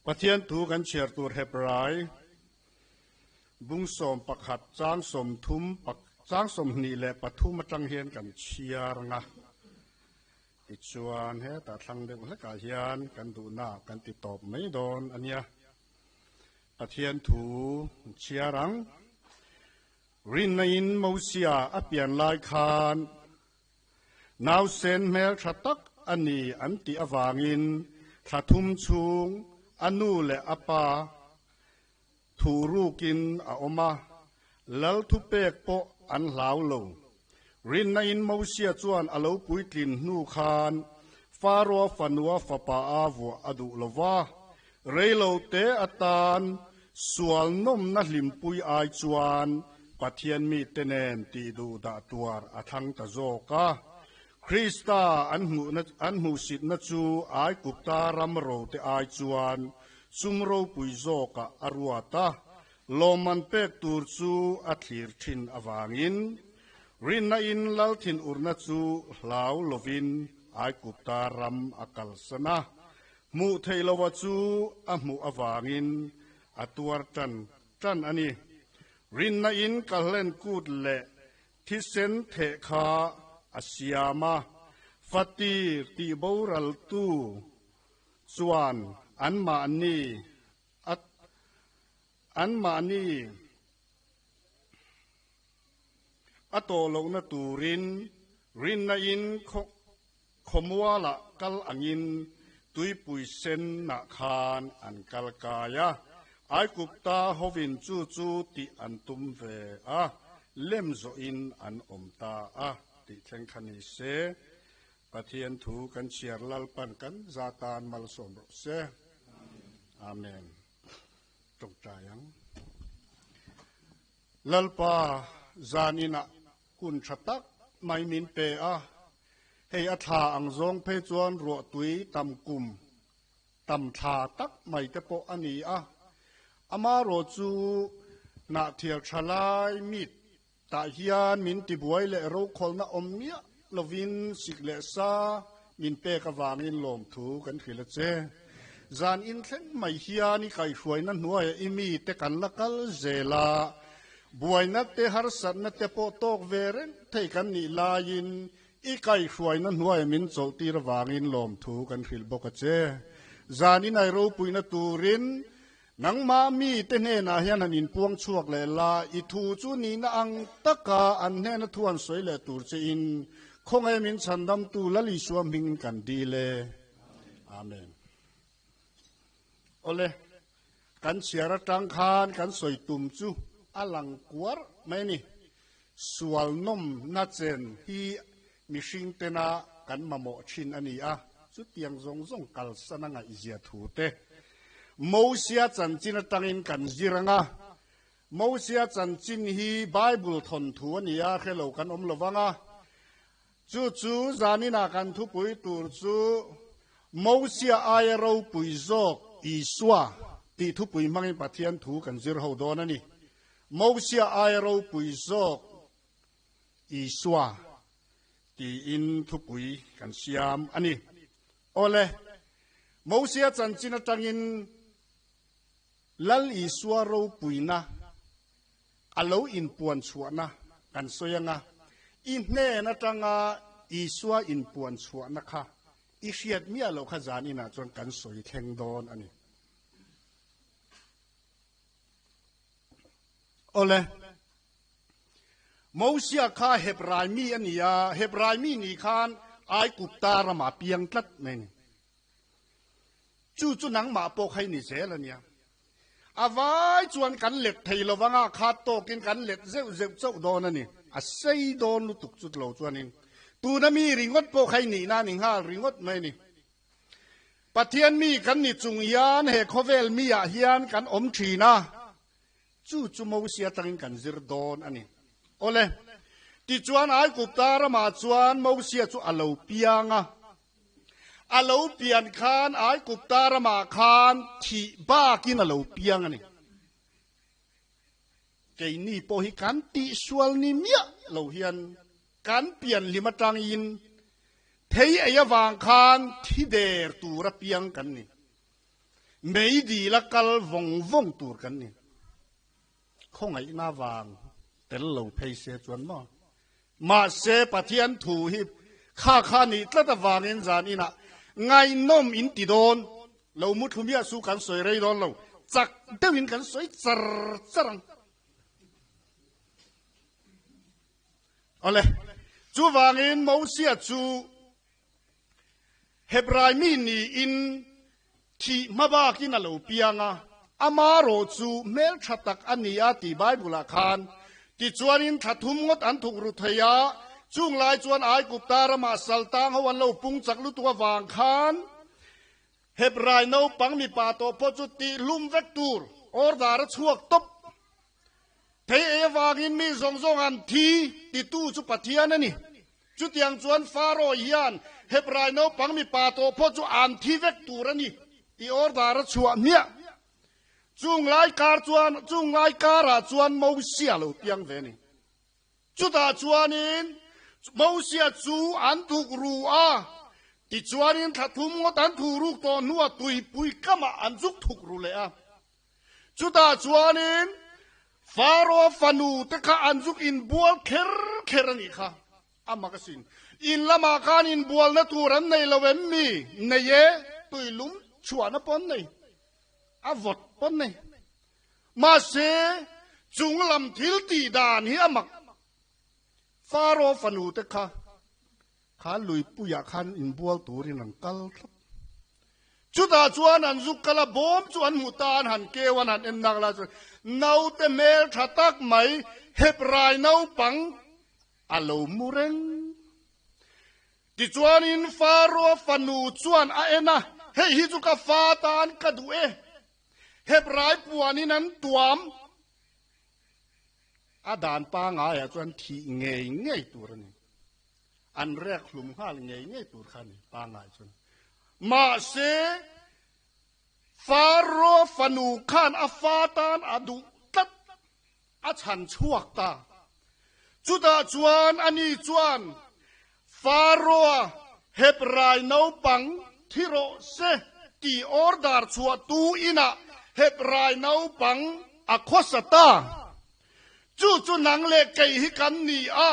Pathian thu kan chhiar tur Hebrai bung 11 chang 30 chang 23 atang hian kan chhiar anga. Tichuan hetah thlang deuh hlekah hian kan duhna kan ti tawp mai dawn a nia. Pathian thu chhiar ang. Rinna in Mosia a pian lai khan Nausen hmeltha tak a ni an tih avangin thla thum chhung a nu leh a pa thu rukin a awm a, lal thupek pawh an hlau lo. Rinna in Mosia chuan a lo puitlin hnu khan Faroa fanua fapa a vuah a duh lo va, reilo te atan sual nawmna hlimpui ai chuan Pathian mite nen tih duh dah tuar a thlang ta zawk a. Krista an hmuhna an hmuhsitna chu Aikupta ram rote ai chuan sum ropui zawkah a ruat a, lawmman pek tur chu a thlir thin avangin rinna in lal thinurna chu hlau lovin Aikupta ram a kalsan a, hmuh theih loha chu a hmuh avangin a tuar tan tan a ni. Rinna in kalhlen kut leh Thisen theh kha a siam a, fatir tih boraltu chuan anmahni a anmahni a tawh lohna turin rinna in khawmualah kal angin tuipui senah khan an kal kai a. Aikupta hovin chu chu tih an tum ve a, lem zawhin an awm ta a tih thleng kha ni se. Pathian thu kan chhiar Lalpan kan za tan malsawm rawh se. Amen. Tawngtai ang. Lalpa zaninah hun tha tak mai min pe a, hei a thla ang zawng phei chuan ruahtui tam kum tam thla tak mai te pawh a ni a. Amarawh chu hnahthial tha lai mit tah hian min tibuai leh rokhawlna awm miah lovin sik leh sa min pek avangin lawmthu kan hrilh a che. Zan inthleng mai hian i kaihhruaina hnuaiah i mite kan la kal zel a, buaina te harsatna te pawh tawk ve reng thei kan nih laiin i kaihhruaina hnuaiah min chawlhtir avangin lawmthu kan hrilh bawk a che. Zan inai ropuina turin nangmah mite hnenah hian han inpuang chhuak leh la, i thu chu nihna ang taka an hnena thu an sawi leh tur chein khawngaih min chhandamtu Lal Isua hming kan dil e. Amen. Awle, kan chhiar atang khan kan sawi tum chu a lang kuar mai a ni. Sual nawmna chen hi mihring tena kan mamawh thin a ni a, chutiang zawng zawng kalsan a ngaihzia thu te Mosia chanchin atangin kan zir ang a. Mosia chanchin hi Bible thawnthu a ni a, hrelo kan awm lovang a. Chu chu zaninah kan thupui tur chu Mosia aia ropui zawk Isua tih thupui hmangin Pathian thu kan zir ho dawn a ni. Mosia aia ropui zawk Isua tiin thupui kan siam a ni. Awle, Mosia chanchin atangin Lal Isua ropuina a lo inpuan chhuahna kan sawi anga, i hnen atanga Isua inpuan chhuahna kha i hriat miah loh kha zan inah chuan kan sawi thleng dawn a ni. Awle, Mosia kha Hebrai mi a ni a, Hebrai mi nih khan Aigupta ramah piang tlat mai a ni. Chu chu nangmah pawh kha i ni zel a nia. A vai chuan kan let thei lo vang a, khat tawkin kan let zeuh zeuh chauh dawn a ni. A sei dawn lutuk chut lo chuanin tuna mi ringawt pawh kha i nihna a ni nghal ringawt mai a ni. Pathian mi kan ni chung hian he khawvel mi ah hian kan awm thin a, chu chu Mosia atangin kan zir dawn a ni. Awle, tichuan Aigupta ramah chuan Mosia chu a lo piang a. A lo pian khan Aigupta ramah khan thih bakin a lo piang a ni. Keini pawh hi kan tihsual ni miah lo hian kan pian hlim atangin thei ei avang khan thi der tura piang kan ni. Meidil a kal vawng vawng tur kan ni. Khawngaihna vang tel lo phei se chuan maw? Mahse Pathian thu hi kha kha nih tlat avangin zan inah ngaihnawm in ti dawn lo mu thlu miah su kan sawi rei dawn lo, chak deuhin kan sawi char char ang. Awle, chuvangin Mosia chu Hebrai mi niin thih hma bakin a lo piang a, ama rawh chu hmeltha tak a ni a tih Bible-ah khan. Tichuanin thla thum ngawt an thuk ru thei a, chung lai chuan Aigupta ramah saltang ho an lo pung chak lutuk avang khan Hebrai naupang mipa tawh pawh chu tihhlum vek tur order a chhuak tawp. Thei ei avangin mi zawng zawng an thi titu chu Pathian a ni. Chutiang chuan Pharaoh hian Hebrai naupang mipa tawh pawh chu an thi vek tur a ni tih order a chhuah hmiah. Chung lai kar chuan chung lai karah chuan Mosia lo piang ve a ni. Chutah chuanin Mosia chu an thuk ru a, tichuanin thla thum ngawt an thu ruk tawh hnuah tuipui kamah an zuk thuk ru leh a. Chutah chuanin Pharaoh fanu te kha an zuk inbual kher kher a nih kha. A mak asin. In lamah khan inbualna tur an nei lo em mi? Nei e, tuilum chhuahna pawh an nei. A vawt pawh an nei. Mahse, chung lam thil tih dan hi a mak. Pharaoh fanu te kha kha luipuiah khan inbual turin an kal thlap. Chutah chuan an zuk kal a, bawm chu an hmu ta, an han keu, an han en nak lai chuan naute hmel tha tak mai Hebrai naupang a lo mu reng. Tichuanin Pharaoh fanu chuan a en a, Hei hi chu ka fa tan ka duh e, Hebrai puanin an tuam. A dan pangaiah chuan thih ngei ngei tur a ni. An rek hlum nghal ngei ngei tur kha a ni pangngai chuan. Mahse, Pharaoh fanu khan a fa tan a duh tlat, a chhan chhuak ta. Chutah chuan ani chuan Pharaoh-a Hebrai naupang thi rawh se tih order chhuah tu inah Hebrai naupang a khawsa ta. Chu chu nang leh kei hi kan ni a,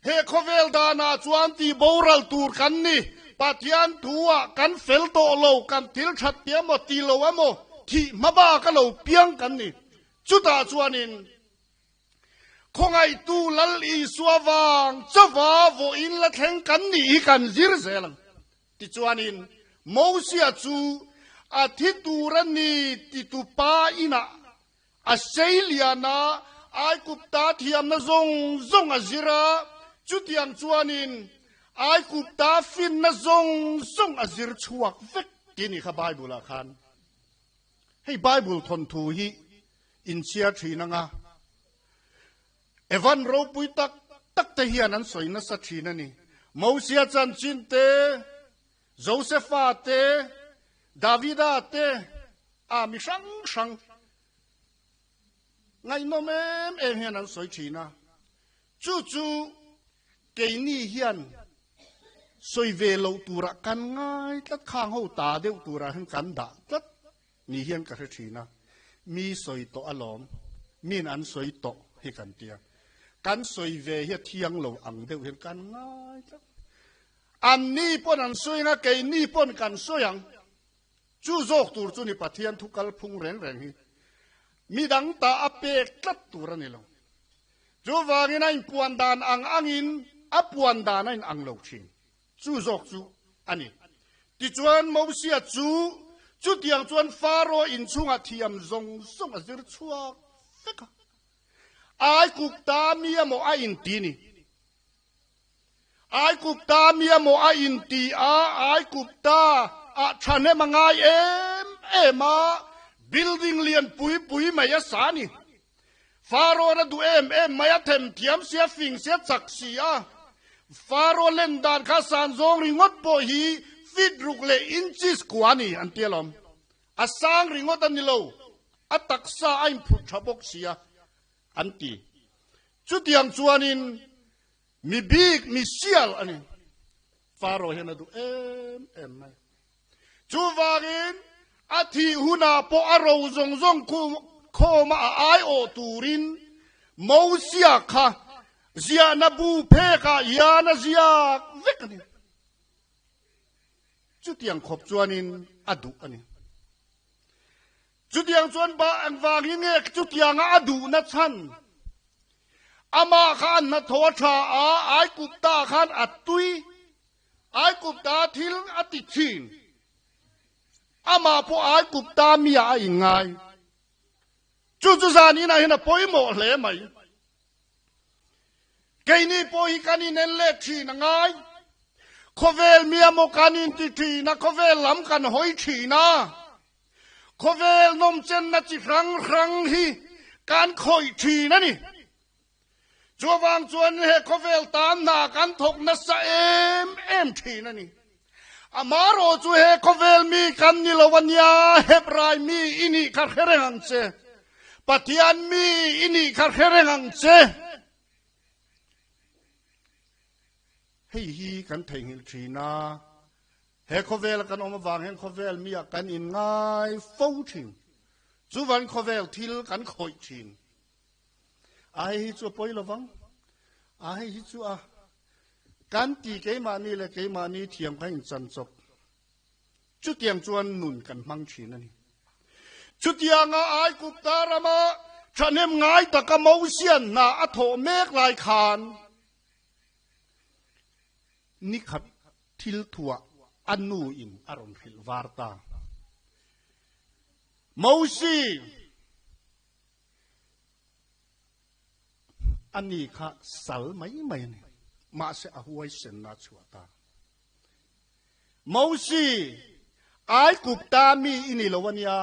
he khawvel danah chuan tih boral tur kan ni. Pathian thu-ah kan fel tawh lo, kan thil that ti emaw ti lo emaw thih hma bak a lo piang kan ni. Chutah chuanin khawngaihtu Lal Isua vang chauva vawiin la thleng kan nih hi kan zir zel ang. Tichuanin Mosia chu a thi tur a ni titu pa inah A sei lian a, Aigupta thiamna zawng zawng a zir a, chutiang chuanin Aigupta finna zawng zawng a zir chhuak vek tih a ni kha Bible-ah khan. Hei Bible thawnthu hi inchhiar thin anga Evan ropui tak tak te hian an sawi nasa thin a ni. Mosia chanchin te, Josefa te, Davida te, a mi hrang hrang ngaihnawm em em hian an sawi thin a, chu chu keini hian sawi ve loh turah kan ngai tlat, khang ho ta deuh turah hian kan dah tlat ni hian ka hre thin a, mi sawi tawh alawm, min an sawi tawh hi kan tia, kan sawi ve hi a thiang lo ang deuh hian kan ngai tlat, an ni pawn an sawi ang a, keini pawn kan sawi ang. Chu zawk tur chu ni Pathian thu kal phung reng reng hi mi dang ta a pek tlat tur a ni lo. Chuvangin a inpuan dan ang angin a puan dan a inang lo thin. Chu zawk chu a ni. Tichuan Mosia chu chutiang chuan Pharaoh inchhungah thiam zawng zawng a zir chhuak vek a. Aigupta mi emaw a inti ni. Aigupta mi emaw a inti a, Aigupta ah thahnem a ngai em em a, building lian pui pui mai a sa a ni. Pharaoh a duh em em mai, a them thiam si, a fing si, a chak si a. Pharaoh len dan kha san zawng ringawt pawh hi feet ruk leh inches kua a ni an ti alawm. A sang ringawt a ni lo, a taksa a inphut tha bawk si a an ti. Chutiang chuanin Mi bik, mi sial a ni. Pharaoh hian a duh em em mai. Chuvangin a thih hunah pawh a ro zawng zawng khawma a aiawh turin Mosia kha ziahna bu phekah hian a ziak vek a ni. Chutiang khawp chuanin a duh a ni. Chutiang chuan ba engvangin nge chutianga a duhna chhan? Amah kha an hnathawh a tha a, Aigupta khan a tui, Aigupta thil a ti thin. Amah pawh Aigupta miah a inngai. Chu chu zan inah hian a pawimawh hle mai. Keini pawh hi kan inen let thin a ngai. Khawvel mia maw kan inti thin a, khawvel lam kan hawi thin a. Khawvel nawmchenna chi hrang hrang hi kan khawih thin a ni. Chuvang chuan he khawvel tan hna kan thawk nasa em em thin a ni. Amarawh chu he khawvel mi kan ni lo a nia, Hebrai mi i nih kha hre reng ang che. Pathian mi i nih kha hre reng ang che. Hei hi kan theihnghilh thin a, he khawvela kan awm avang hian khawvel miah kan inngai fo thin. Chuvan khawvel thil kan khawih thin. A hei hi chu a pawi lovang. A hei hi chu a kan ti keimahni leh keimahni thiam kha inchan chawp. Chutiang chuan nun kan hmang thin a ni. Chutianga Aigupta rama thahnem ngai taka Mosian hna a thawh mek lai khan nikhat thil thuah a nu in a rawn hrilh var ta. Mosi! A ni kha sal mai mai a ni. Mahse a huaisenna a chhuah ta. Mosi, Aigupta mi i ni lo a nia,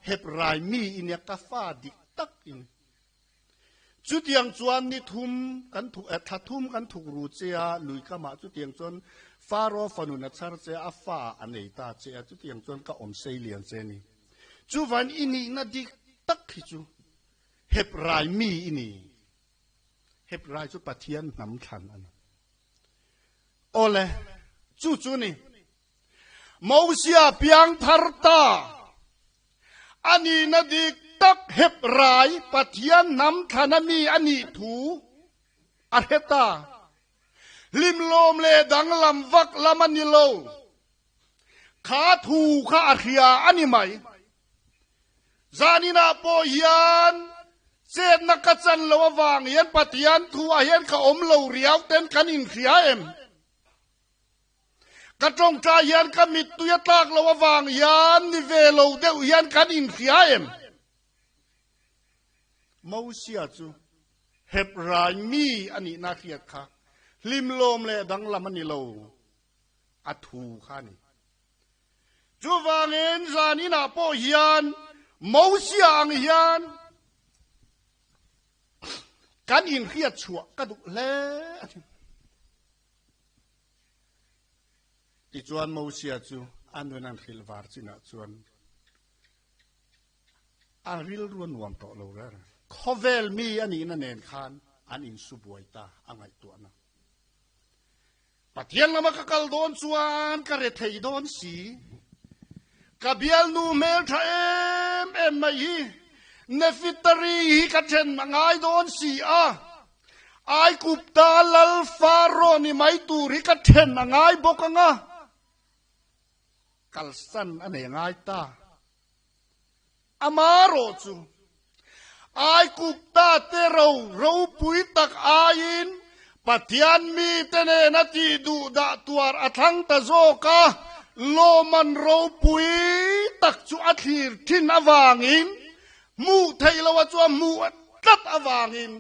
Hebrai mi i nia, ka fa dik tak i ni. Chutiang chuan ni thum kan thuk, eh, thla thum kan thuk ru che a, lui kamah chutiang chuan Faro fanun a chhar che a, a fa a nei ta che a, chutiang chuan ka awm sei lian che a ni. Chuvan i nihna dik tak hi chu Hebrai mi i ni. Hebrai chu Pathian hnam thlan a ni. Awle, chu chu ni. Mosia piang thar ta. A nihna dik tak Hebrai Pathian hnam thlan a mi a nih thu a hre ta. Hlimlawm leh danglam vak lam a ni lo. Kha thu kha a hria a ni mai. Zaninah pawh hian chetna ka chan lo avang hian Pathian thuah hian ka awm lo riau ten kan inhria em? Ka tawngtai hian ka mittui a tlak lo avang hian ni ve lo deuh hian kan inhria em? Mosia chu Hebrai mi a nihna hriat kha hlimlawm leh danglam a ni lo. a thu kha a ni. Chuvangin zan inah pawh hian Mosia ang hian kan inhriat chhuah ka duh hle a ni. Tichuan Mosia chu a nun an hrilh var chinah chuan a rilru a nuam tawh lo reng. Khawvel mi a nihna nen khan an insu buai ta a ngaihtuahna. Pathian lama ka kal dawn chuan ka re thei dawn si. Ka bialnu hmeltha em em mai hi Nefitari hi ka then a ngai dawn si a. Aigupta lal Faro ni mai tur hi ka then a ngai bawk ang a. Kalsan a nei ngai ta. Amarawh chu Aigupta te ro ropui tak aiin Pathian mite nena tih duh dah tuar a thlang ta zawk a, lawmman ropui tak chu a thlir thin avangin hmuh theih loha chuan hmuh tlat avangin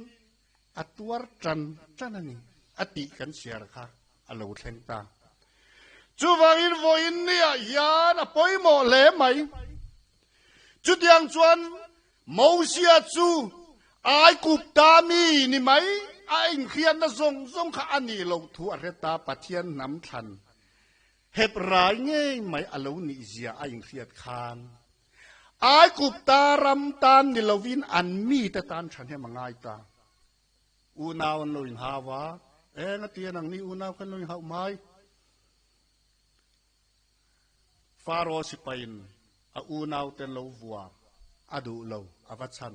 a tuar tan tan a ni a tih kan chhiar kha a lo thleng ta. Chuvangin vawiin niah hian a pawimawh hle mai. Chutiang chuan Mosia chu Aigupta mi ni mai a inhriatna zawng zawng kha a nih loh thu a hre ta, Pathian hnam thlan Hebrai ngei mai a lo nih zia a inhriat khan Aigupta ram tan ni lovin an mite tan thahnem a ngai ta. Unau an lo inhau a, eng a ti a nangni unau khan lo inhauh mai. Faro sipaiin. A unaute lo vua a duh lo a va chhan.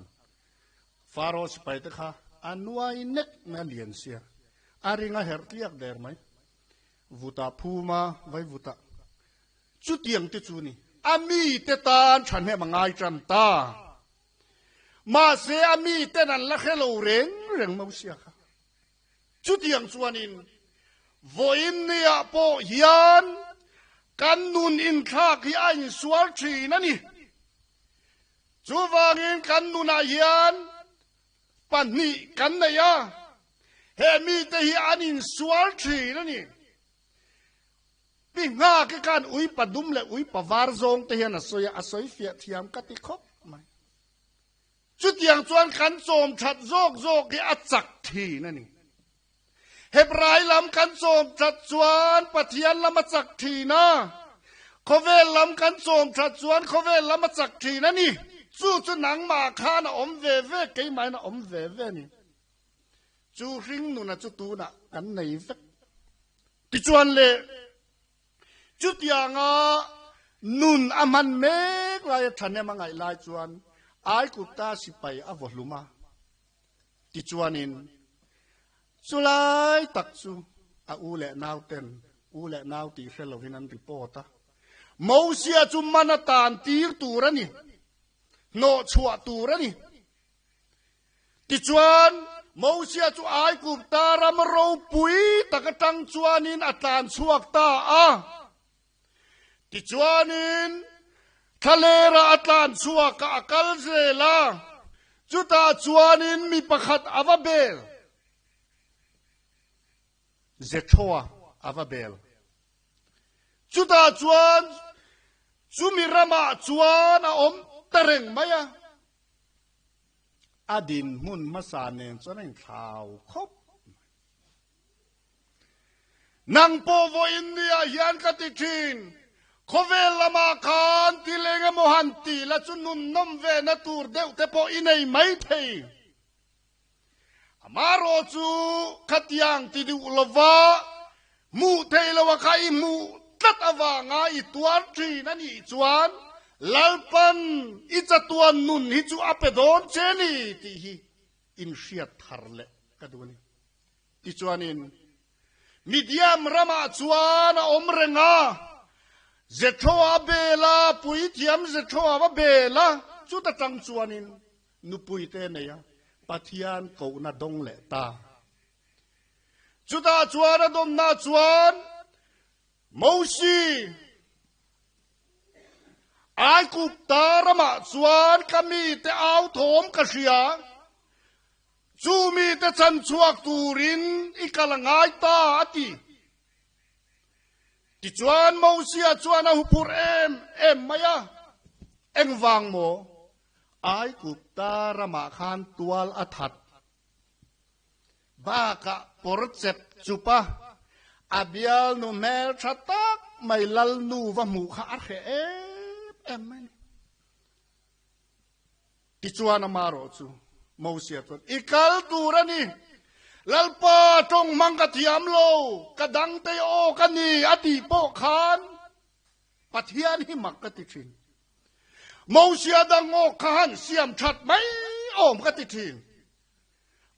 Faro sipai te kha a nuai nek mai a lian sia. A ring a herh tliak der mai. Vuta phuma vai vuta. Chutiang te chu ni. A mite tan thahnem a ngai tan ta. Mahse a miten an la hre lo reng reng Mosia kha. Chutiang chuanin vawiin niah pawh hian kan nun inthlak hi a insual thin a ni. Chuvangin kan nunah hian pahnih kan nei a, he mite hi an insual thin a ni. Pi Nghake khan uipa dum leh uipa var zawng te hian a sawi a, a sawi fiah thiam ka ti khawp mai. Chutiang chuan kan chawm that zawk zawk hi a chak thin a ni. Hebrai lam kan chawm that chuan Pathian lam a chak thin a, khawvel lam kan chawm that chuan khawvel lam a chak thin a ni. Chu chu nangmah khan a awm ve ve, keimahin a awm ve ve a ni. Chu hring nuna chu tunah kan nei vek. Tichuan le, Chutianga nun a hman mek laia thahnem a ngaih lai chuan Aigupta sipai a vaw hlum a. Tichuanin chulai tak chu a u leh nauten u leh nau tih hre lovin an report a. Mosia chu man a tan tir tur a ni, hnawh chhuah tur a ni. Tichuan, Mosia chu Aigupta ram ropui tak atang chuanin a tlan chhuak ta a. Tichuanin, thlalera a tlan chhuak a, a kal zel a. Chutah chuanin mi pakhat a va bel. Zethroa a va bel. Chutah chuan chumi ramah chuan a awm ta reng mai a. A dinhmun hmasa nen chuan a inthlau khawp mai. Nang pawh vawiin niah hian ka ti thin, khawvel lamah khan thil eng emaw han ti la chu nunnawm vehna tur deuh te pawh i nei mai thei. Amaherawh chu khatiang ti duh lova hmuh theih loh a kha i hmuh tlat avanga i tuar thin a nih chuan Lalpan i chatuan nun hi chu a pe dawn che ni tih hi inhriat thar leh ka duh a ni. Tichuanin Midian ramah chuan a awm reng a, Jethro-a bel a, puithiam Jethro-a va bel a, chuta tang chuanin Nupui te nei a, Pathian kohna dawng leh ta. Chutah chuan a dawmna chuan Mosi, Aigupta ramah chuan ka mite au thawm ka hria, chu mite chan chhuak turin i kal a ngai ta a ti. Tichuan Mosia chuan a huphurh em em mai a, Engvang maw? Aigupta ramah khan tual a that bakah pawr chep chup a, a bialnu hmel tha tak mai Lalnu va hmuh kha a hreh em em mai a ni. Tichuan amarawh chu Mosia chuan, I kal tur a ni, Lalpa tawng hmang ka thiam lo, ka dangte aw ka ni a tih pawh khan Pathian hi mak ka ti thin. Mosia dang awk kha han siam that mai awm ka ti thin.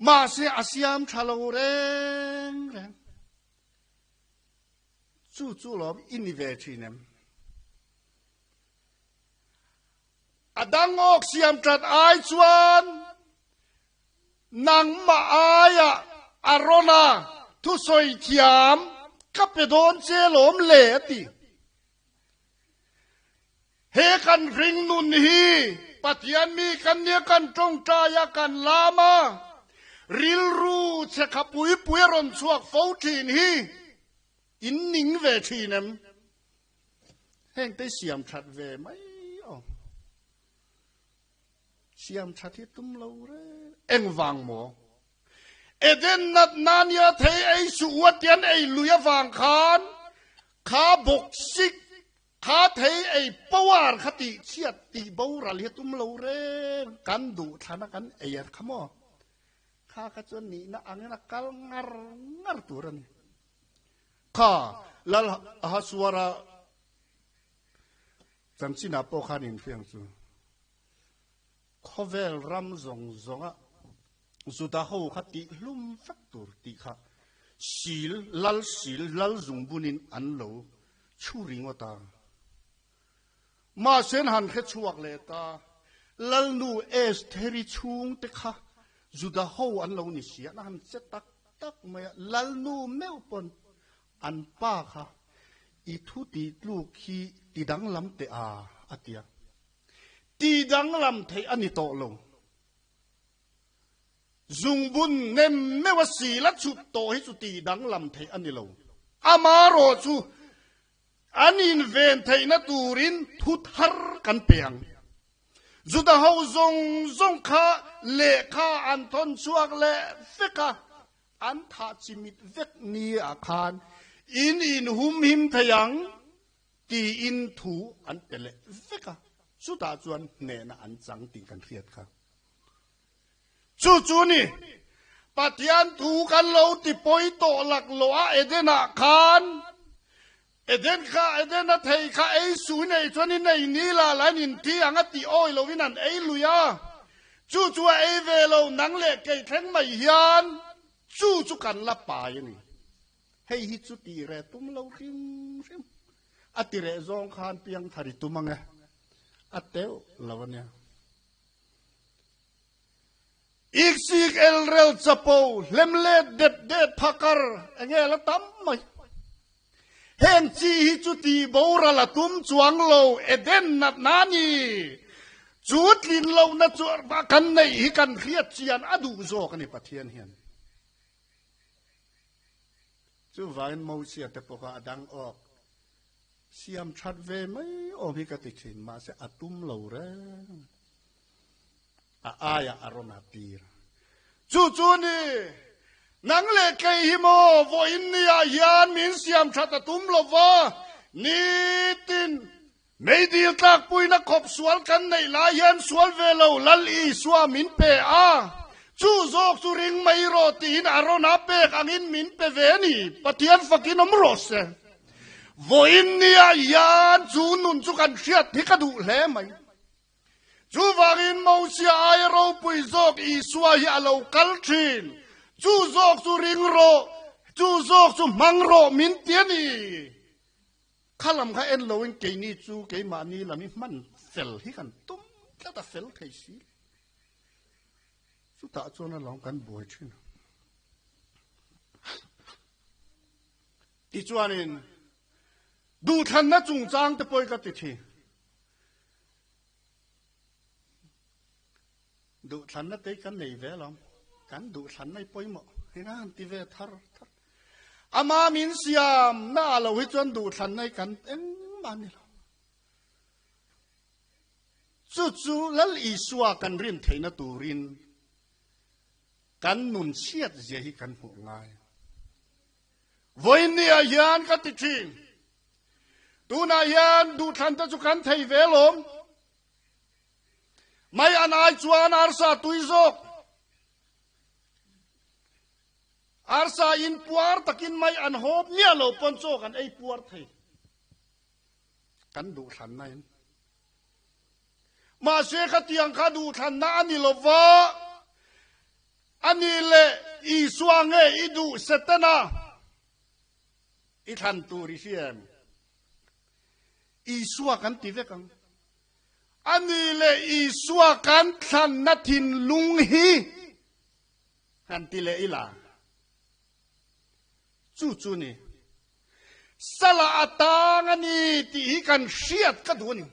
Mahse a siam tha lo reng reng. Chu chu lawm i ni ve thin em? A dang awk siam that ai chuan Nangmah aia Arona thusawi thiam ka pe dawn che lawm le a ti. He kan ring nun hi Pathian mi kan nia kan tawngtai a kan lam a, rilru che kha pui pui a rawn chhuak fo thin hi in ning ve thin em? Heng te siam that ve mai aw. Siam that hi tum lo reng. Engvang maw? Eden nat na nia thei ei suh u a tian ei lui avang khan kha bawk sik kha thei ei power kha tih chhiat tih boral hi tum lo reng. Kan duh thlana kan ei a kha maw? Kha kha chuan nihna angin a kal ngar ngar tur a ni. Kha Lal Ahasuara. Chanchinah pawh khan inhriang chu khawvel ram zawng zawnga Juda ho kha tih hlum vek tur tih kha sil lal sil lal zungbunin an lo chhu ringawt a. Mahse an han hre chhuak leh ta, Lalnu Estheri chhungte kha Juda ho an lo ni si a, an han che tak tak mai a, Lalnu meuh pawn an pa kha i thu tih tluk hi ti danglam teh a, a ti a. Ti danglam theih a ni tawh lo. Zungbun nem meuh a sil a chhut tawh hi chu ti danglam theih a ni lo. Amarawh chu An inven theihna turin thu thar kan pe ang. Juda ho zawng zawng kha lehkha an thawn chhuak leh vek a, an thah chimit vek ni ah khan in inhumhim thei ang tiin thu an pe leh vek a, chutah chuan hnehna an chang tih kan hriat kha. Chu chu ni, Pathian thu kan lo ti pawi tawh lak loh a Eden-ah khan, Eden kha, Eden-a thei kha ei su nei chuan i nei ni la la in inti ang a tih awi lovin an ei lui a. Chu chu a ei ve lo, nang leh kei thleng mai hian chu chu kan la pai a ni. Hei hi chu tih reh tum lo hrim hrim. A ti reh zawng khan piangthar i tum ang e. A teuh lo a nia. Iksik elrel chapo hlem let dep det phakar enge la tam mai. Heng chi hi chu ti boral a tum chuang lo Eden nat na ni. Chu tlin lo na chu kan neih hi kan hriat chian a duh zawk a ni Pathian hian. Chuvangin Mosia te pawh kha a dang awk siam that ve mai awm hi ka ti thin mahse a tum lo reng. A aiah a rawn a tir. Chu chu ni, nang leh kei hi maw vawiin niah hian min siam that a tum lo va, nitin meidil tlakpuina khawp sual kan neih lai hian sual ve lo Lal Isua min pe a, chu zawk chu ring mai rawh tiin a rawn a pek angin min pe ve a ni. Pathian fakin awm rawh se. Vawiin niah hian chu nun chu kan hriat hi ka duh hle mai. Chuvangin Mosia aia ropui zawk Isua hi a lo kal thin. Chu zawk chu ring rawh, chu zawk chu hmang rawh min ti a ni. Kha lam kha en loin keini chu keimahni lam hi hman fel hi kan tum tlat a fel thei si. Chutah chuan alawm kan buai thin. Tichuanin duhthlanna chungchang te pawh hi ka ti thin. Duhthlanna te kan nei ve alawm. Kan duhthlanna i pawimawh. Heng a han ti ve thar thar. Ama min siam na ah lo hi chuan duhthlanna hi kan engmah ni lo. Chu chu Lal Isua kan rin theihna turin kan nun chhiat zia hi kan hmuh ngai. Vawiin ah hian ka ti thin. Tunah hian duhthlan te chu kan thei ve lawm. Mai an ai chuan arsa tui zawk. Arsa in puar takin mai an hawp miah lo pawn chaw kan ei puar thei. Kan duhthlan na in. Mahse khatiang kha duhthlanna a ni lova, a ni leh Isua nge i duh Setana i thlan tur i hria em? Isua kan ti vek ang. A ni leh Isua kan thlanna thinlung hi han ti leh ila. Chu chu ni. Sala a tang a ni tih hi kan hriat ka duh a ni.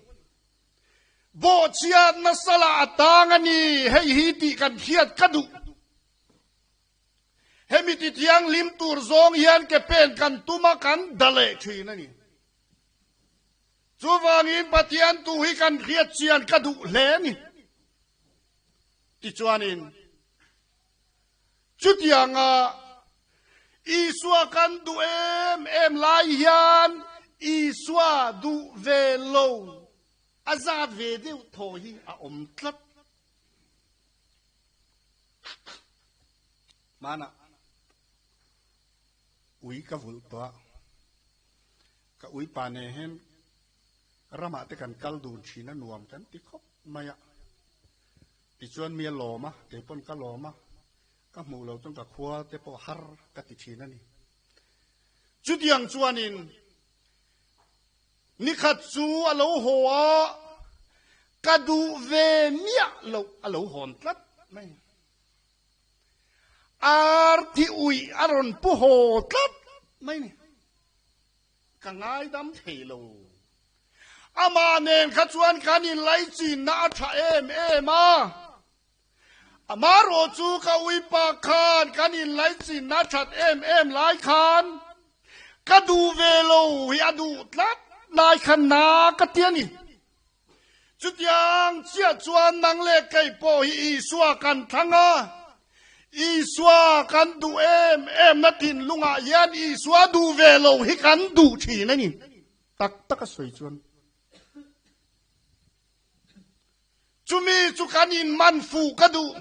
Bawhchhiatna sala a tang a ni hei hi tih kan hriat ka duh. Hemi ti thianghlim tur zawng hian ke pen kan tum a kan da leh thin a ni. Chuvangin Pathian tu hi kan hriat chian ka duh hle a ni. Tichuanin Chutianga Isua kan duh em em lai hian Isua duh ve lo a zat ve deuh thaw hi a awm tlat. Hmanah ui ka vulh tawh a, ka ui pa nen hian. Ramah te kan kal dun thin a nuam kan ti khawp mai a. Tichuan mi a lawm a, kei pawn ka lawm a, ka hmuh lo chuan ka khua te pawh har ka ti thin a ni. Chutiang chuanin nikhat chu a lo haw a, ka duh ve miah loh a lo hawn tlat mai. Ar thi uih a rawn pu haw tlat mai ni. Ka ngaidam thei lo. Amah nen kha chuan kan inlaichinna a tha em em a. Amaherawh chu ka uipa khan kan inlaichinna a that em em lai khan ka duh ve lo hi a duh tlat lai kha na ka ti a ni. Chutiang chiah chuan nang leh kei pawh hi Isua kan thlang a, Isua kan duh em em na thinlungah hian Isua duh ve lo hi kan duh thin a ni. Tak tak a sawi chuan chumi chu kan inman fuh ka duh.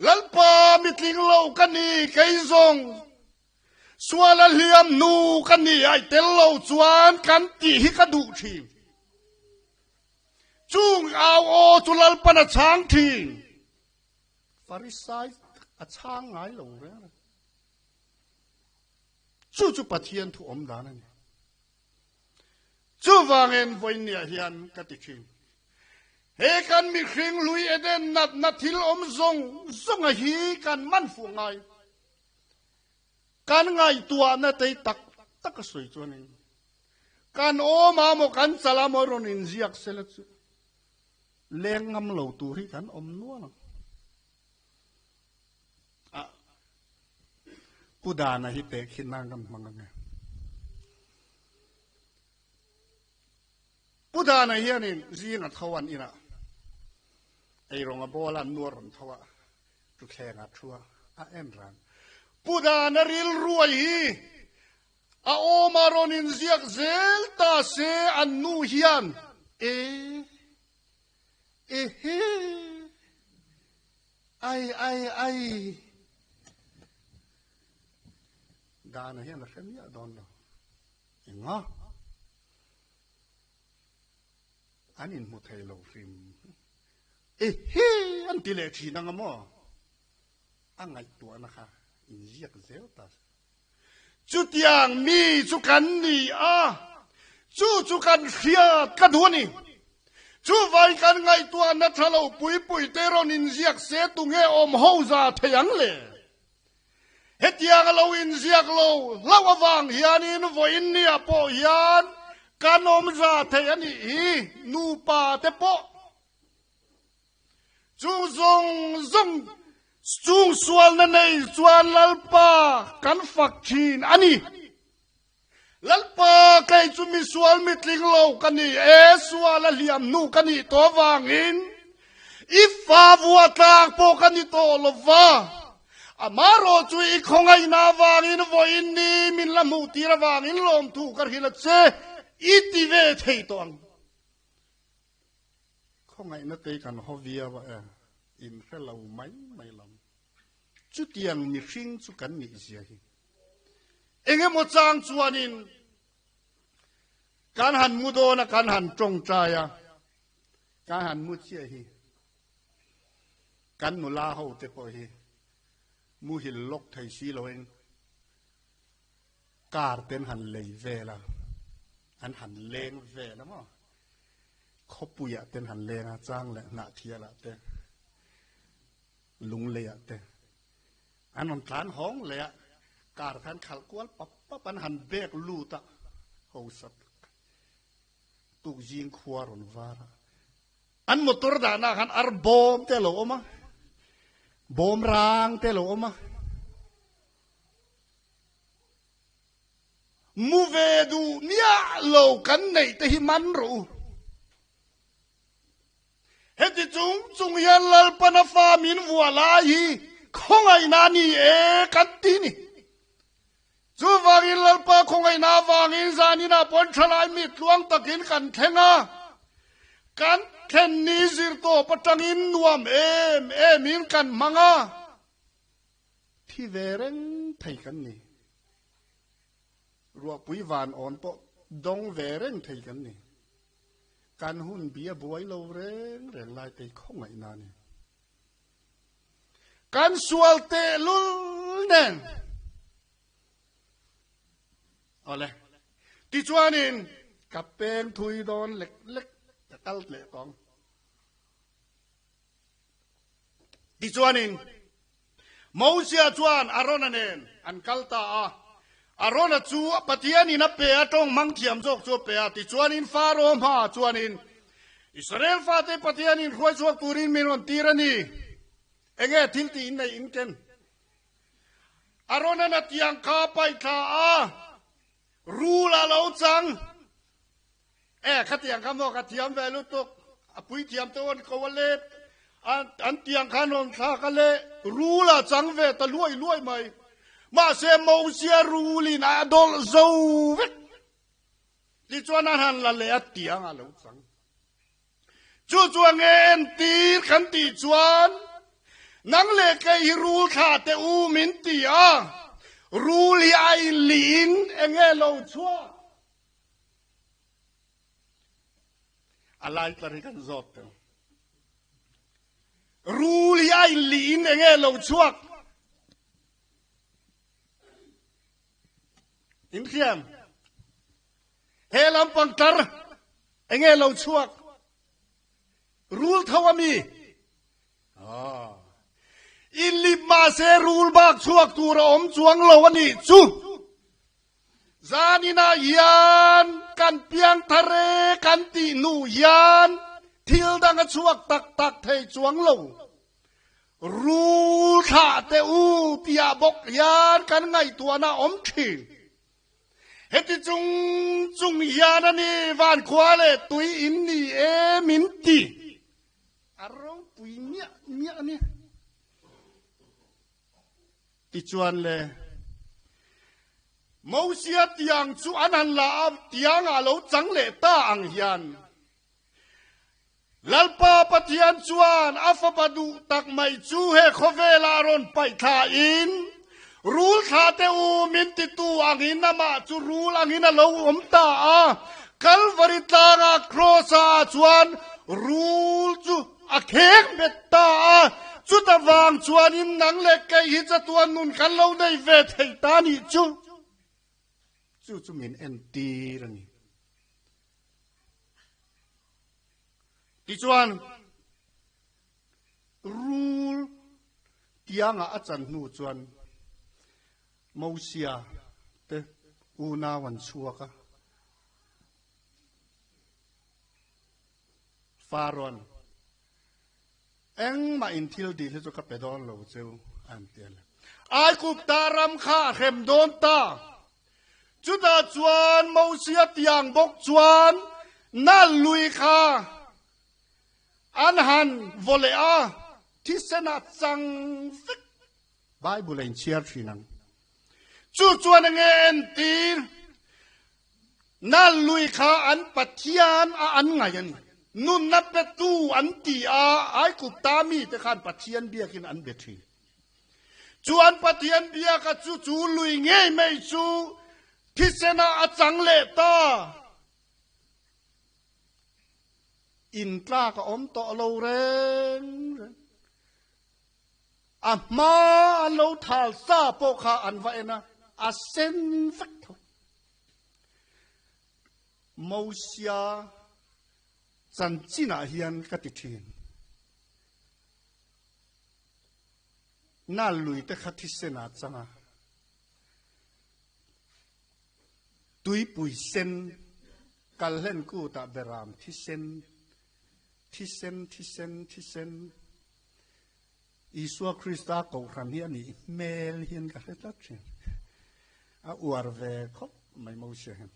Lalpa mitling lo ka ni kei zawng. Sual a hliam hnu ka ni ai tel lo chuan kan tih hi ka duh thin. Chung au aw chu Lalpan a chhang thin. Farisai a chhang ngai lo reng reng. Chu chu Pathian thu awm dan a ni. Chuvangin vawiinniah hian ka ti thin. He kan mihring hlui Eden natna thil awm zawng zawnga hi kan man fuh ngai. Kan ngaihtuahna tei tak tak a sawi chuanin kan awm a maw kan chal a maw rawn inziak sela chu leng ngam lo tur hi kan awm nual ang. A Pu Dana hi tehkhin nan kan hmang ange. Pu Dana hianin zing a tho an inah eirawng a bawla an nuar rawn tho a. Thutthleng ah thu a en ran. Pu Dana rilruai hi a awm a rawn inziak zel ta se an nu hian e ehe ai ai ai Dana hian a hre miah dawn lo. Enga? An inhmu thei lo hrim. Ehe! An ti leh thin ang a maw? A ngaihtuahna kha inziak zel ta se. Chutiang mi chu kan ni a, chu chu kan hriat ka duh a ni. Chuvai kan ngaihtuahna tha lo pui pui te rawn inziak se tunge awm ho za thei ang le? Hetiang a lo inziak lo hlauh avang hianin vawiin nia pawh hian kan awm za thei a nih hi, nupa te pawh. Chung zawng zawng chung sualna nei chuan Lalpa kan fak thin a ni. Lalpa kei chu misual mitling lo ka ni e, sual a hliam hnu ka nih tawh vangin i fa vua tlak pawh ka ni tawh lo va. Amaherawh chu i khawngaihna avangin vawiin ni min la hmuh tir avangin lawmthu ka hrilh a che, i ti ve thei tawh ang. Khawngaihna te kan haw viau a e, in hre lo mai mai lam. Chutiang mihring chu kan nih zia hi. Engemaw chang chuanin kan han mu dawn a, kan han tawngtai a, kan han mu chiah hi. Kan nula ho te pawh hi muhil lawk thei si loin car ten han lei vel a, an han leng vel a maw. Khawpuiah ten han leng a, chang leh Hnahthialah te, Lungleiah te an rawn tlan hawng leh a, car khan khalh kual pap pap an han bek lut a, hausa tak tukzing khua rawn var a, an motor dahna ah khan ar bawm te a lo awm a, bawm rang te a lo awm a. Mu ve duh miah lo kan neih te hi man rawh u. Heti chung chung hian Lalpana fa min vuah lai hi khawngaihna a ni e kan ti ni. Chuvangin Lalpa khawngaihna avangin zaninah pawn thalai mi tluang takin kan thleng a, kan thlen ni zir tawp atangin nuam em emin kan hmang a, thi ve reng thei kan ni. Ruahpui van awn pawh dawng ve reng thei kan ni. Kan hun bi a buai lo reng reng lai te hi khawngaihna a ni. Kan sual tehlul nen. Awle. Tichuanin ka peng thui dawn lek lek ka kal leh tawng. Tichuanin Mosia chuan Arona nen an kal ta a. Arona chu Pathianin a pe a, tawng hmang thiam zawk chu a pe a. Tichuanin Faro hmaah chuanin, Israel fate Pathianin hruai chhuak turin min rawn tir a ni. Enge thil tih in nei in ken? Aronan a tiang kha a paih thla a, rul a lo chang. E, khatiang kha maw ka thiam ve lutuk, a puithiam te rawn ko a le, an tiang khan rawn thlak a le, rul a chang ve ta luai luai mai. Mahse, Mosia rulin a dawlh zo vek. Tichuan a han la leh a tiang a lo chang. Chu chu a nge entir kan tih chuan nang leh kei hi rul thla teh u min ti a, rul hi a inlihin enge lo chhuak? A lai tlar hi kan zawt teh u. Rul hi a inlihin enge lo chhuak? Inthiam. He lampang tlar enge lo chhuak? Rul tho a mi? Ah. In lip mahse rul bak chhuak tur a awm chuang lo a nih chu. Zaninah hian kan piang thar e kan tih hnu hian thil dang a chhuak tak tak thei chuang lo. Rul thlah teh u tihah bawk hian kan ngaihtuahna a awm thin. Heti chung chung hian a ni van khua leh tui in ni e min ti. A ropui miah miah a ni. Tichuan le, Mosia tiang chu an han la a, tiangah lo chang leh ta ang hian Lalpa Pathian chuan a fapa duh tak mai chu he khawvelah rawn paih thlain, Rul thla teh u, min titu angin amah chu rul angin a lo awm ta a. Kalvari tlangah Kraws-ah chuan rul chu a kheng bet ta a. Chuta vang chuanin nang leh kei hi chatuan nun kan lo nei ve thei ta nih chu. Chu chu min entir a ni. Tichuan, rul tiangah a chan hnu chuan Mosia te unau an chhuak a. Farawn, Engmah in thil dil hi chu ka pe dawn lo cheu, an ti a le. Aigupta ram kha a hrem dawn ta. Chutah chuan Mosia tiang bawk chuan nal lui kha an han vaw leh a, thisen a chang vek. Bible a inchhiar thin ang. Chu chuan enge entir? Nal lui kha an Pathian a an ngaih a ni. Nunna petu an ti a, Aigupta mite khan Pathian biakin an be thin. Chu an Pathian biaka chu chu lui ngei mai chu thisena a chang leh ta. Intlak a awm tawh lo reng reng. A hma an lo thal sa pawh kha an va en a, a sen vek tho. Mosia chanchinah hian ka ti thin. Nal lui te kha thisen a chang a, tuipui sen kalhlen kutah beram thisen, thisen, thisen, thisen, Isua Krista Kohhran hi a nih hmel hian ka hre tlat thin. A uar ve khawp mai Mosia hian.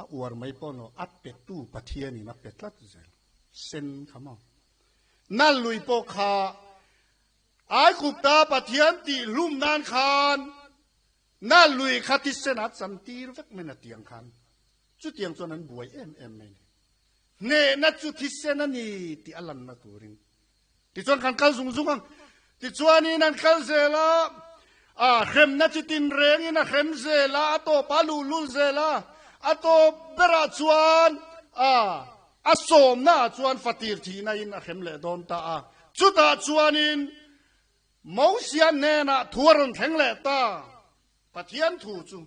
A uar mai pawh lo, a petu Pathianin a pe tlat zel. Sen kha maw. Nal lui pawh kha Aigupta Pathian tih hlum nan khan nal lui kha thisen a chan tir vek mai na tiang khan. Chutiang chuan an buai em em mai ni. Hnehna chu thisen a ni tih a lanna turin. Tichuan kan kal zung zung ang. Tichuanin an kal zel a, a hremna chi tin rengin a hrem zel a, a tawp a luhlul zel a, a tawp berah chuan. A, a sawmna ah chuan fatir thihna in a hrem leh dawn ta a. Chutah chuanin Mosia hnenah thu a rawn thleng leh ta. Pathian thu chu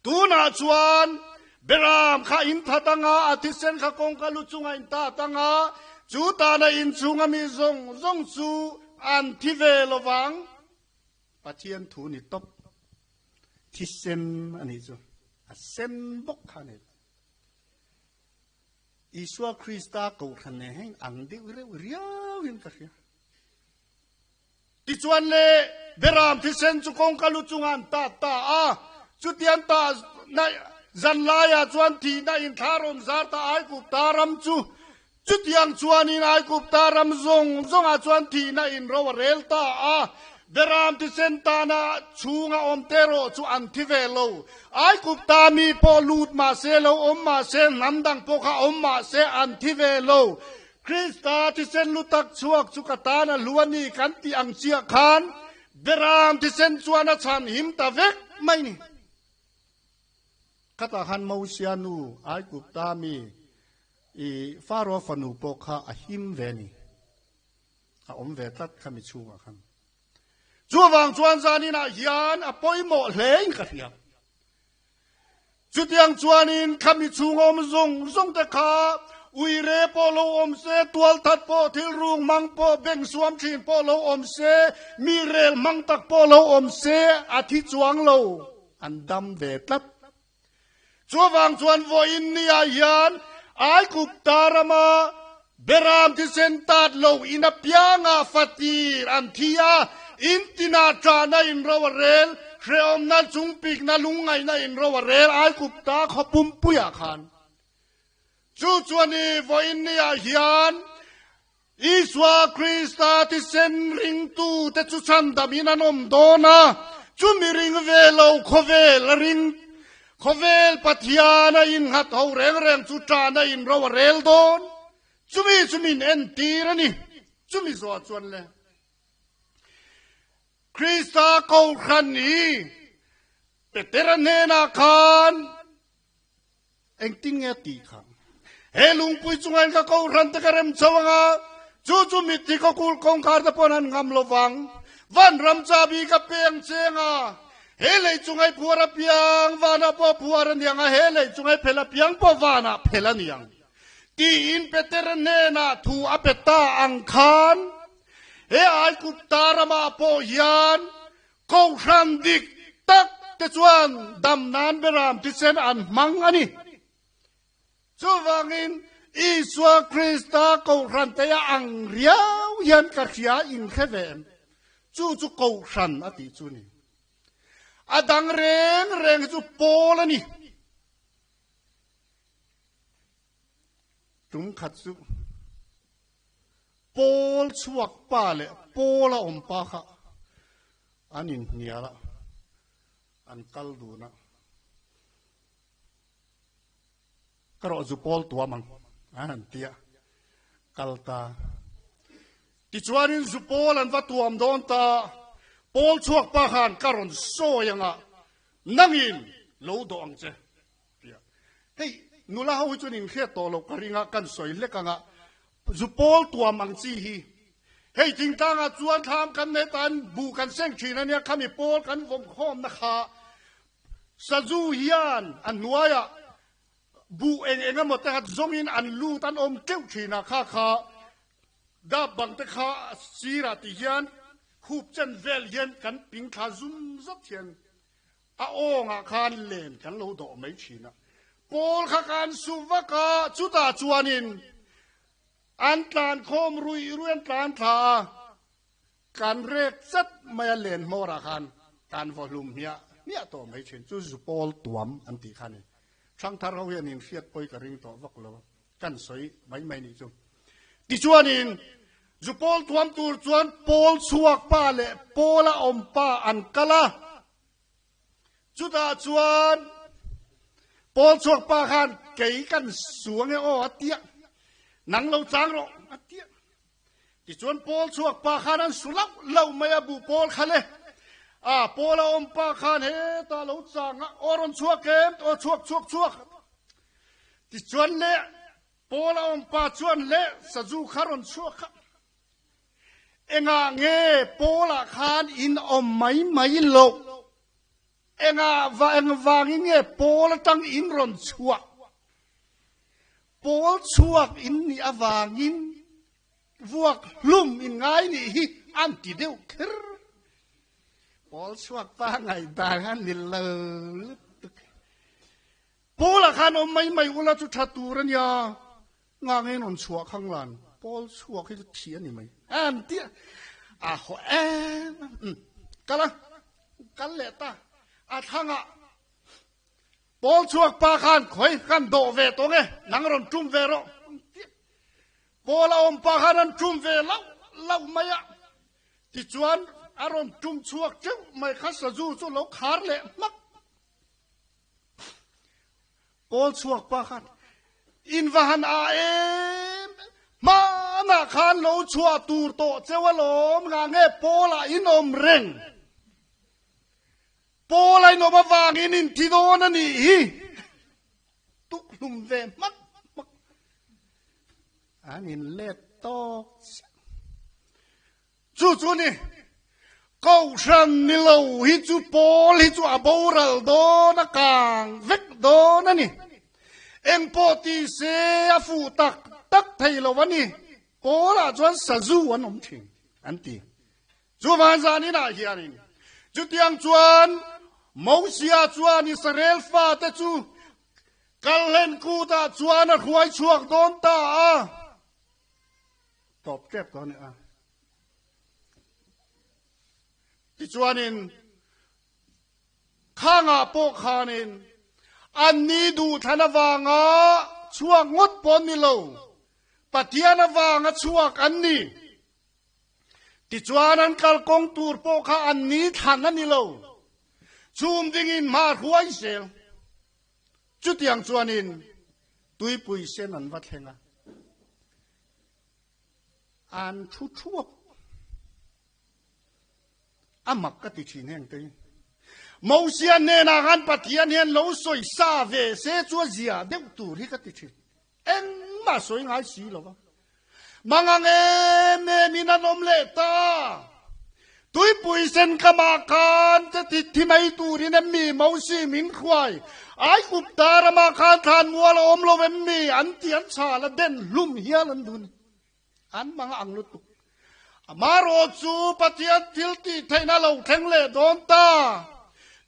tunah chuan Beram kha in that anga, a thisen kha kawngka lu chunga in tat anga, chu tana inchhunga mi zawng zawng chu an thi ve lovang. Pathian thu ni tawp. Thisen a nih chu a sen bawk kha a ni. Isua Krista kohhran nen hian ang deuh reuh riauin ka hria. Tichuan le Beram thisen chu kawngka lu chungah an tat ta a, chutiang tah na zan laiah chuan thihna inthla rawn zar ta Aigupta ram chu. Chutiang chuanin Aigupta ram zawng zawngah chuan thihna in ro a rel ta a, Beram thisen tana chhunga awm te erawh chu an thi ve lo. Aigupta mi pawh lut mah se, lo awm mah se, hnam dang pawh kha awm mah se an thi ve lo. Krista thisen lu tak chhuak chu ka tan a hlu a ni kan tih ang chiah khan Beram thisen chuan a chhan him ta vek mai ni. Khatah khan Mosia nu Aigupta mi i Faro fanu pawh kha a him ve ni. A awm ve tlat kha mi chhungah khan. Chuvang chuan zaninah hian a pawimawh hlein ka hria. Chutiang chuanin khami chhung awm zawng zawng te kha uire pawh lo awm se, tualthat pawh, thil rung hmang pawh, beng suam thin pawh lo awm se, mi rel hmang tak pawh lo awm se, a thi chuang lo, an dam ve tlat. Chuvang chuan vawiin niah hian Aigupta rama Beram thisen tat lo in apiangah fatir an thi a, in tinah ṭahna in ro a rel, hrehawmna chungpikna lungngaihna in ro a rel Aigupta khaw pumpuiah khan. Chu chuan i vawiin niah hian Isua Krista thisen ringtute chu chhandamin an awm dawn a, chumi ring ve lo khawvel a ring, khawvel Pathian a innghat ho reng reng chu ṭahna in ro a rel dawn. Chumi chu min entir a ni. Chumi zawh chuan le Krista Kohhran hi Petera hnenah khan Engtin nge a tih kha? He lungpui chungain ka kohhran te ka rem chho ang a, chu chu mitthi ka kul kawngkhar te pawn an ngam lo vang. Vanram chabi ka peng cheng a, he lei chungai phuar apiang vanah pawh phuar a niang a, he lei chungai phel apiang pawh vanah phel a niang. Tiin Petera hnenah thu a pe ta ang khan, he Aigupta ramah pawh hian Kohhran dik tak te chuan dam nan beram thisen an hmang a ni. Chuvangin Isua Krista Kohhran te a ang riau hian ka hria in hre ve em? Chu chu Kohhran a tih chu ni. A dang reng reng hi chu pawl a ni. Tum khat chu Pawl chhuak pa leh pawl a awm pa kha an inhnial a, an kal dun a. Ka rawh zu pawl tuam ang an han ti a, kal ta. Tichuanin zu pawl an va tuam dawn ta, pawl chhuak pa khan ka rawn sawi ang a, nangin lo dawh ang che. Tia. Hei, nula ho hi chuan inhriat tawh loh ka ring a, kan sawi hlek ang a, zu pawl tuam ang chi hi. Hei thingtlangah chuan thlam kan nei tan buh kan seng thin a nia, khami pawl kan vawm khawmna kha sazu hian a hnuaiah buh eng eng emaw te kha zawngin an lut an awm teuh thin a, kha kha dap bang te kha sirah ti hian khup chen vel hian kan ping thla zum zat hian A awngah khan len kan lo dawh mai thin a, Paul kha kan su vak a, chutah chuanin an tlan khawm ruih ruih an tlan thla a, kan rek chat mai a len hmawrah khan kan vaw hlum hmiah hmiah tawh mai thin chu zu Paul tuam an tih kha a ni. Thangthar ho hian inhriat pawi ka ring tawh vak lo a, kan sawi mai mai nih chu. Tichuanin zu Paul tuam tur chuan Paul chhuak pa leh Paul a awm pa an kal a, Chutah chuan Paul chhuak pa khan kei kan su ange aw a tia, nang lo chang rawh a tia. Tichuan Paul chhuak pa khan an su lauh lauh mai a bu Paul kha le. A Paul a awm pa khan hetah lo chang a, aw rawn chhuak em, aw chhuak chhuak chhuak. Tichuan le Paul a awm pa chuan le sazu kha rawn chhuak kha. Engah nge Paul ah khan in awm mai mai loh? Engah va engvangin nge Paul atang in rawn chhuah? Paul chhuak in nih avangin vuak hlum in ngai nih hi an ti deuh kher. Paul chhuak pa ngaihdan khan ni lo lutuk. Paul-a khan awm mai mai ula chu tha tur a nia, ngang in rawn chhuah khang lan, Paul chhuak hi chu thi a ni mai an ti a, a haw em a, kal a, kal leh ta, a thlangah Paul chhuak pa khan khawi kan dawh ve tawng e, nang rawn tum ve rawh an ti a, Paul-a awm pa khan an tum ve lauh lauh mai a, tichuan a rawn tum chhuak teuh mai kha sazu chu lo khar leh hmak. Paul chhuak pa khan in va han a em hmanah khan lo chhuah tur tawh cheu alawm nga nge Paul ah in awm reng Paul a in awm avangin in thi dawn a nih hi tuk hlum ve hmak hmak an in let tawk chiah. Chu chu ni, Kohhran ni lo hi chu pawl hi chu a boral dawn a kang vek dawn a ni. Eng pawh ti se a fuh tak tak thei lo a ni. Pawlah chuan sazu an awm thin an ti. Chuvang zan inah hianin chutiang chuan Mosia chuan Israel fate chu kalhlen kutah chuan a hruai chhuak dawn ta a. Tawp tep tawh a ni a. Tichuanin khangah pawh khanin anni duhthlan avanga chhuak ngawt pawh an ni lo, Pathian avanga chhuak an ni. Tichuan an kalkawng tur pawh kha anni thlan a ni lo, chhum dingin hma hruai zel. Chutiang chuanin tuipui sen an va thleng a. An thu thuap. A mak ka ti thin heng te hi. Mosia hnenah khan Pathian hian lo sawi sa ve se chu a zia deuh tur hi ka ti thin. Engmah sawi ngai si lo va. Mangang em em in an awm leh ta. Tuipui sen kamah khan te ti thi mai turin em mi Mosi min hruai. Aigupta ramah khan thlan mual a awm lo em mi an ti an chhal a den hlum hial an dun. An mang ang lutuk. Amarawh chu Pathian thil tih theihna lo thleng leh dawn ta.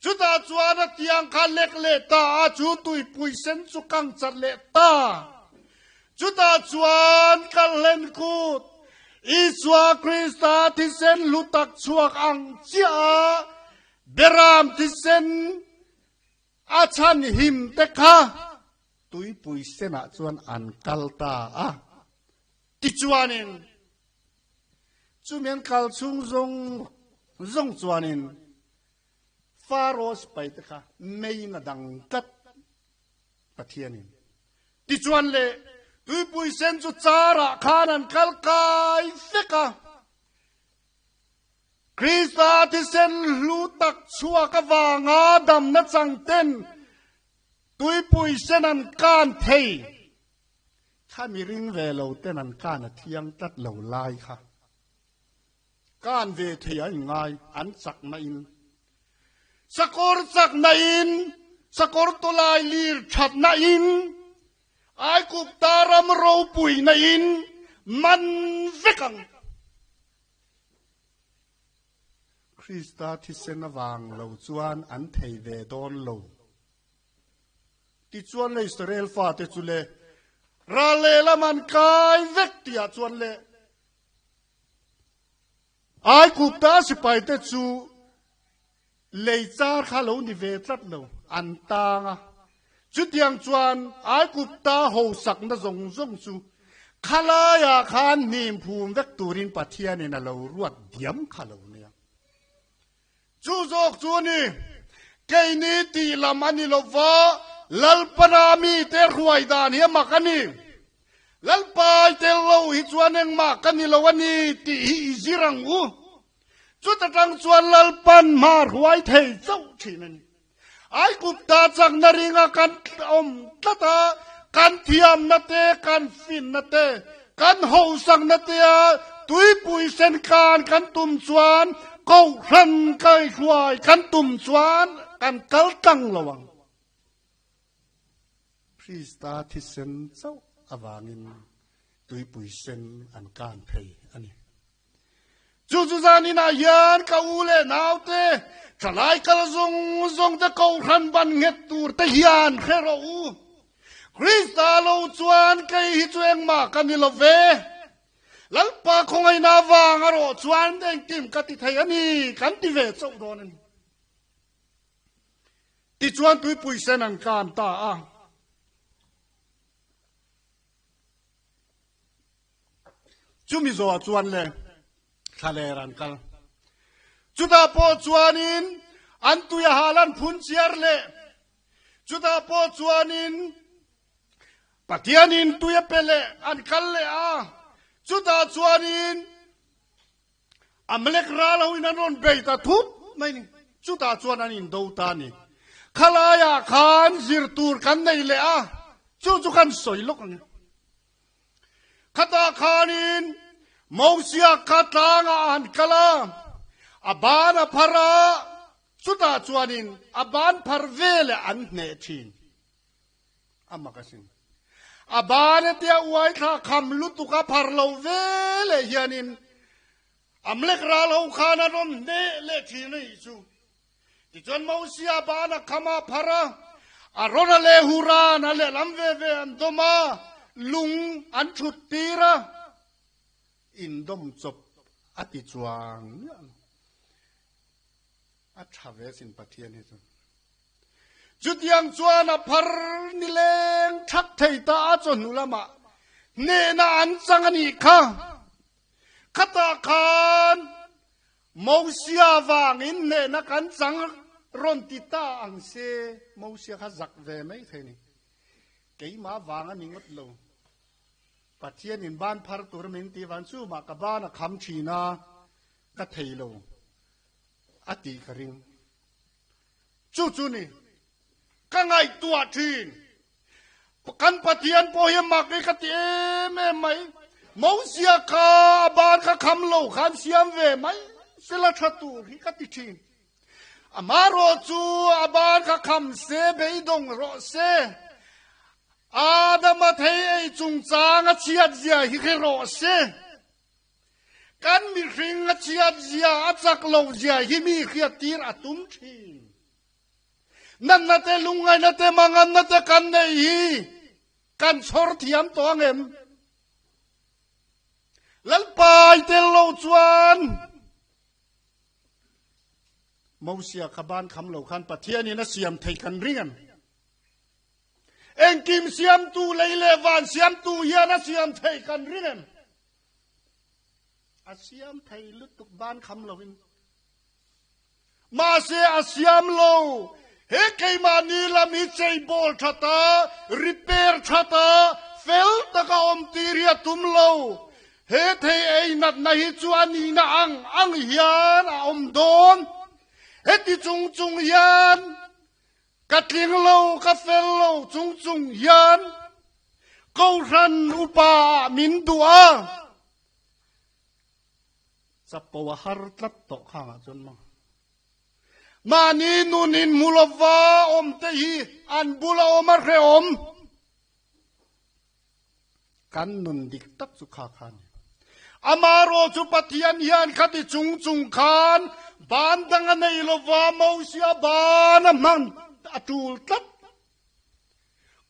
Chutah chuan a tiang kha lek leh ta a, chu tuipui sen chu kang chat leh ta. Chutah chuan kalhlen kut Isua Krista thisen hlu tak chhuak ang chiah a, Beram thisen a chhan him te kha tuipui senah chuan an kal ta a. Tichuanin chumi an kal chhung zawng zawng chuanin Pharaoh sipai te kha meiin a dang tlat Pathianin. Tichuan le, tuipui sen chu carah khan an kal kai vek a. Krista thisen hlu tak chhuak avanga damna chang ten tuipui sen an kan thei. Kha mi ring ve lo ten an kan a thiang tlat lo lai kha. Kan ve thei a inngai an chakna in. Sakawr chakna in, sakawr tawlai lir thatna in, Aigupta ram ropuina in man vek ang. Krista thisen avang lo chuan an thei ve dawn lo. Tichuan le Israel fate chu le ral lehlam an kai vek tihah chuan le Aigupta sipaite chu lei char kha lo ni ve tlat lo, an tang a. Chutiang chuan Aigupta hosakna zawng zawng chu khalaiah khan hnim phum vek turin Pathianin a lo ruat diam kha lo nia. Chu zawk chu a ni, keini tih lam a ni lo va, Lalpana mite hruai dan hi a mak a ni. Lalpai tel lo hi chuan engmah ka ni lo a ni tih hi i zir ang u. Chuta tang chuan Lalpan hma hruai thei chauh thin a ni. Aigupta chakna ringa kan awm tlat a, Kan thiamna te, kan finna te, kan hosakna tea tuipui sen kan kan tum chuan kohhran kaihruai kan tum chuan kan kal tlang lo ang. Krista thisen chauh avangin tuipui sen an kan thei a ni. Chu chu zaninah hian ka u leh naute thalai kal zawng zawng te kohhran ban nghet tur te hian hre rawh u. Krista lo chuan kei hi chu engmah ka ni lo ve. Lalpa khawngaihna avang a rawh chuan engkim ka ti thei a ni kan ti ve chauh dawn a ni. Tichuan tuipui sen an kan ta a. Chumi zawh chuan le thlaler an kal. Chutah pawh chuanin an tui a hal an phun chiar leh. Chutah pawh chuanin Pathianin tui a pe leh an kal leh a. Chutah chuanin Amalek ral hoin an rawn bei ta thup mai ni. Chutah chuan an indo ta a ni. Khalaiah khan zir tur kan nei leh a, chu chu kan sawi lawk ang e. Khatah khanin Mosia kha tlangah a han kal a, a ban a phar a, chutah chuanin a ban phar veleh an hneh thin. A mak asin. A ban a tia uai thla kham lutuk a phar lo ve leh hianin Amalek ral ho khan a rawn hneh leh thin a nih chu. Tichuan Mosia ban a kham a phar a, Arona leh Huran a lehlam ve ve an dawm a, lung an thut tir a, indawm chawp a ti chuang miah lo. A tha ve sin Pathian hi chu. Chutiang chuan a phar nileng thak thei ta a chawhnu lamah hnehna an chang a nih kha. Khatah khan Mosia vangin hnehna kan chang rawn ti ta ang se, Mosia kha zak ve mai thei ni. Keimah vang a ni ngawt lo. Pathianin ban phar tur min tih vang chu mah ka ban a kham thin a, ka thei lo. A tih ka ring. Chu chu ni, ka ngaihtuah thin. Kan Pathian pawh hi mak i ka ti em em mai. Mosia kha a ban kha kham lo khan siam ve mai sela tha tur hi ka ti thin. Amaherawh chu a ban kha kham se beidawng rawh se. Adama thei ei chungchang a chhiat zia hi hre rawh se. Kan mihring a chhiat zia, a chak lo zia hi mi hriattir a tum thin. Natna te, lungngaihna te, manganna te kan neih hi kan chhawr thiam tawh ang em? Lalpai tel lo chuan Mosia kha ban kham lo khan Pathianin a siam thei kan ring em? Engkim siamtu lei leh van siamtu hian a siam thei kan ring em? A siam thei lutuk ban kham lovin. Mahse a siam lo. He keimahni lam hi cheibawl that a, repair that a, fel taka awm tir hi a tum lo. He thei ei natna hi chu a nihna ang ang hian a awm dawn. Heti chung chung hian Ka tling lo, ka fel lo chung chung hian Kohhran upa ah min duh a. Chapo a har tlat tawh khangah chuan maw. Mahni nun in hmu lova awm te hi an bula awm a hrehawm. Kan nun dik tak chu kha kha a ni. Amaherawh chu Pathian hian khati chung chung khan ban dang a nei lova Mosia ban a hman a tul tlat.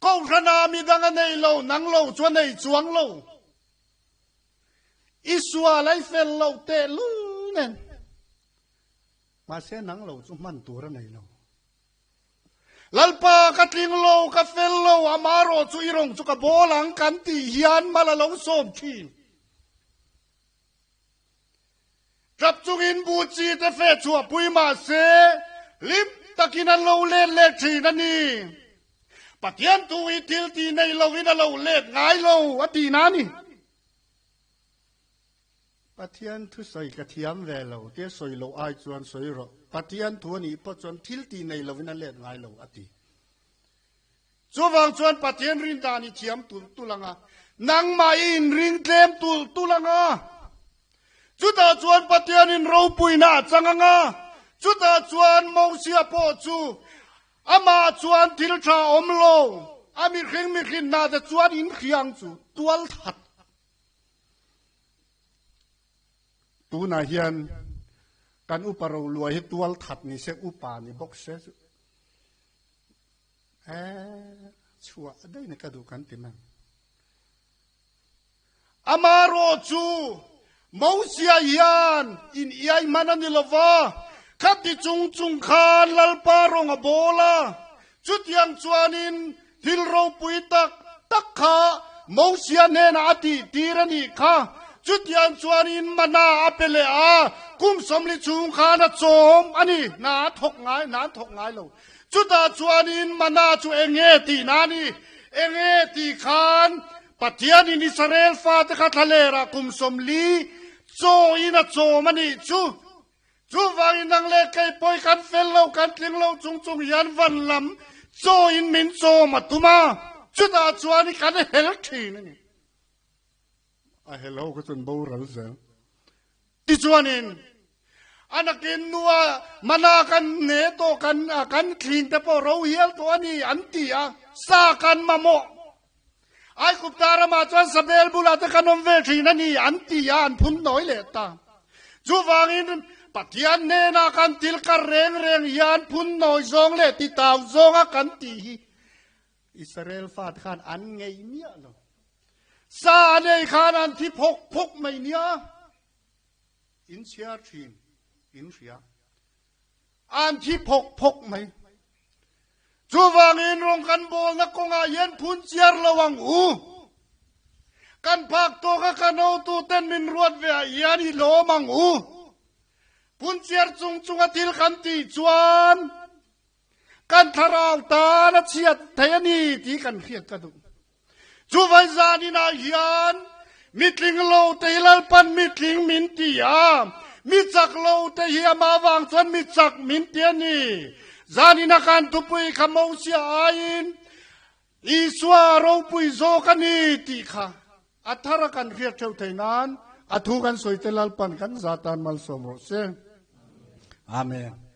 Kohhrana mi dang a nei lo, nang lo chu a nei chuang lo. I sual a i fel loh tehlul nen. Mahse nang lo chu hman tur a nei lo. Lalpa ka tling lo, ka fel lo, amaherawh chu i rawng chu ka bawl ang kan tih hian mal a lo sawm thin. Tap chungin bu chi te feh chhuah pui mah se, hlim takin an lo let leh thin a ni. Pathian thu hi thil tih nei loin a lo let ngai lo a tih na a ni. Pathian thu sawi ka thiam ve lo tia sawi loh ai chuan sawi rawh. Pathian thu a nih pawh chuan thil tih nei lovin a let ngai lo a ti. Chuvang chuan Pathian rin dan i thiam tulh tulh ang a, nangmah i inring tlem tulh tulh ang a. Chutah chuan Pathianin ropuina a chang ang a, chutah chuan Mosia pawh chu amah chuan thil tha awm lo, a mihring mihrinna te chuan inhriang chu tual that. Tunah hian kan upa roluai hi tual that ni se, upa ni bawk se chu. Eh, chhuah daih na ka duh kan ti mang. Amarawh chu Mosia hian in iai hman a ni lo va, khati chung chung khan Lalpa rawng a bawl a. Chutiang chuanin thil ropui tak tak kha Mosia hnenah a tih tir a nih kha. Chutiang chuanin mana a pe leh a, kum 40 chhung khan a chawm a ni. Hna a thawk ngai, hna an thawk ngai lo. Chutah chuanin mana chu eng nge tih na a ni? Eng nge tih khan Pathianin Israel fate kha thlalerah kum 40 chawiin a chawm a nih chu. Chuvangin nang leh kei pawi kan fel lo, kan tling lo chung chung hian van lam chawiin min chawm a tum a, chutah chuan kan hel thin a ni. A hel ho kha chuan boral zel. Tichuanin a nakin nua mana kan ne tawh kan kan thlin te pawh ro hial tawh a ni an ti a, sa kan mamawh. Aigupta ramah chuan Sabel bulah te kan awm ve thin a ni an ti a, an phun nawi leh ta. Chuvangin Pathian hnenah kan thil kar reng reng hian phun nawi zawng leh titau zawnga kan tih hi Israel fate khan an ngei miah lo. Sa an ei khan an thi phawk phawk mai nia. In chhiar thin, in hria. An thi phawk phawk mai. Chuvangin rawng kan bawlna kawngah hian phun chiar lo ang u. Kan phak tawka kan hotu ten min ruat ve ah hian i lawm ang u. Phun chiar chung chunga thil kan tih chuan Kan thlarau tan a chhiat thei a ni tih kan hriat ka duh. Chuvai zan inah hian mitling lo te hi Lalpan mitling min ti a, mi chak lo te hi amah vang chuan mi chak min ti a ni. Zan ina kan thupui kha Mosia aiin Isua ropui zawk a ni tih kha a thar a kan hriat theuh thei nan a thu kan sawi te Lalpan kan za tan malsawm rawh se. Amen.